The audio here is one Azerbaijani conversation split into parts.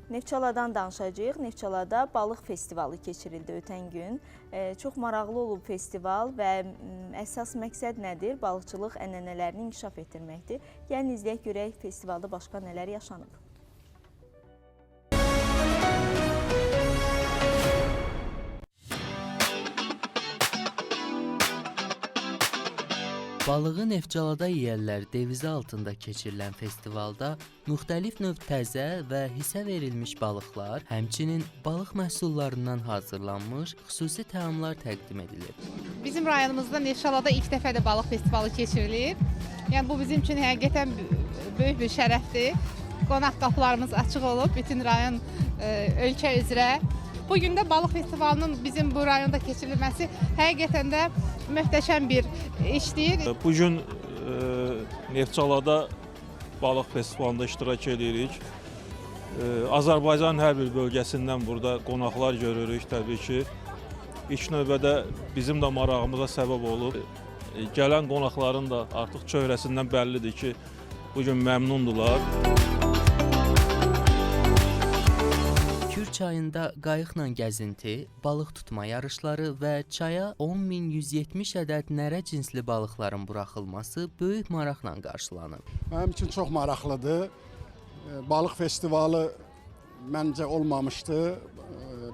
Neftçaladan danışacağıq. Neftçalada balıq festivalı keçirildi ötən gün. Çox maraqlı olub festival və əsas məqsəd nədir? Balıqçılıq ənənələrini inkişaf etdirməkdir. Gəlin izləyək görək festivalda başqa nələr yaşanıb. Balığı Neftçalada yeyərlər devizi altında keçirilən festivalda müxtəlif növ təzə və hisə verilmiş balıqlar, həmçinin balıq məhsullarından hazırlanmış xüsusi təamlar təqdim edilir. Bizim rayonumuzda Neftçalada ilk dəfədir balıq festivalı keçirilir. Yəni bu bizim üçün həqiqətən böyük bir şərəfdir. Qonaq qapılarımız açıq olub bütün rayon ölkə üzrə. Bu gün də balıq festivalının bizim bu rayonda keçirilməsi həqiqətən də möhtəşəm bir işdir. Bu gün Neftçalada balıq festivalında iştirak edirik. Azərbaycanın hər bir bölgəsindən burada qonaqlar görürük təbii ki. İlk növbədə bizim də marağımıza səbəb olub. Gələn qonaqların da artıq çöhrəsindən bəllidir ki, bu gün məmnundurlar. Kür çayında qayıqla gəzinti, balıq tutma yarışları və çaya 10.170 ədəd nərə cinsli balıqların buraxılması böyük maraqla qarşılanıb. Mənim üçün çox maraqlıdır. Balıq festivalı məncə olmamışdı,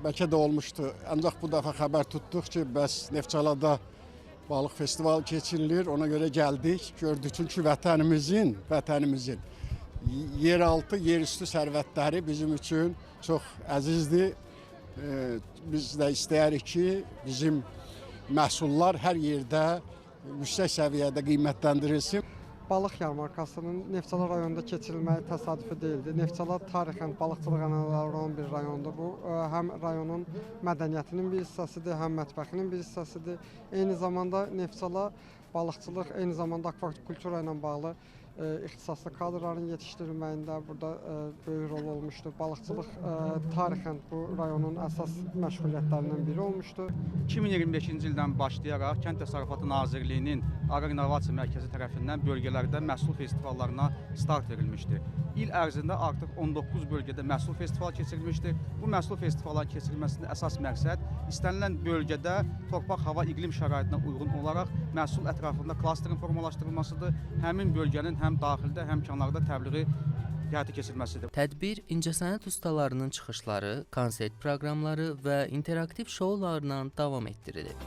bəlkə də olmuşdu. Ancaq bu dəfə xəbər tutduq ki, bəs Neftçalada balıq festivalı keçirilir. Ona görə gəldik, gördük. Çünki vətənimizin yeraltı, yerüstü sərvətləri bizim üçün çox əzizdir. Biz də istəyirik ki, bizim məhsullar hər yerdə yüksək səviyyədə qiymətləndirilsin. Balıq yarmarkasının Neftçala rayonunda keçirilməyi təsadüfi deyildi. Neftçala tarixən balıqçılıq ənənələri olan bir rayondur. Bu həm rayonun mədəniyyətinin bir hissəsidir, həm mətbəxinin bir hissəsidir. Eyni zamanda Neftçala balıqçılıq, eyni zamanda akvakultura ilə bağlı ixtisaslı kadrların yetişdirilməyində burada böyük rol olmuşdu. Balıqçılıq tarixən bu rayonun əsas məşğuliyyətlərindən biri olmuşdu. 2025-ci ildən başlayaraq Kənd Təsərrüfatı Nazirliyinin Aqrar İnnovasiya Mərkəzi tərəfindən bölgələrdə məhsul festivallarına start verilmişdir. İl ərzində artıq 19 bölgədə məhsul festivalı keçirilmişdir. Bu məhsul festivallarının keçirilməsində əsas məqsəd istənilən bölgədə torpaq, hava, iqlim şəraitinə uyğun olaraq məhsul ətrafında klasterin formalaşdırılmasıdır. Həmin bölgənin həm daxildə, həm kənarda təbliği həyata keçirilməsidir. Tədbir incəsənət ustalarının çıxışları, konsert proqramları və interaktiv şoularla davam etdirilib.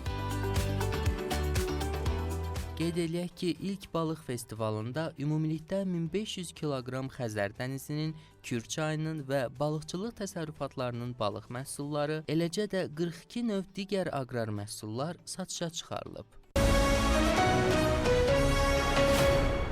Qeyd eləyək ki, ilk balıq festivalında ümumilikdə 1500 kiloqram Xəzər dənizinin, Kür çayının və balıqçılıq təsərrüfatlarının balıq məhsulları, eləcə də 42 növ digər aqrar məhsullar satışa çıxarılıb.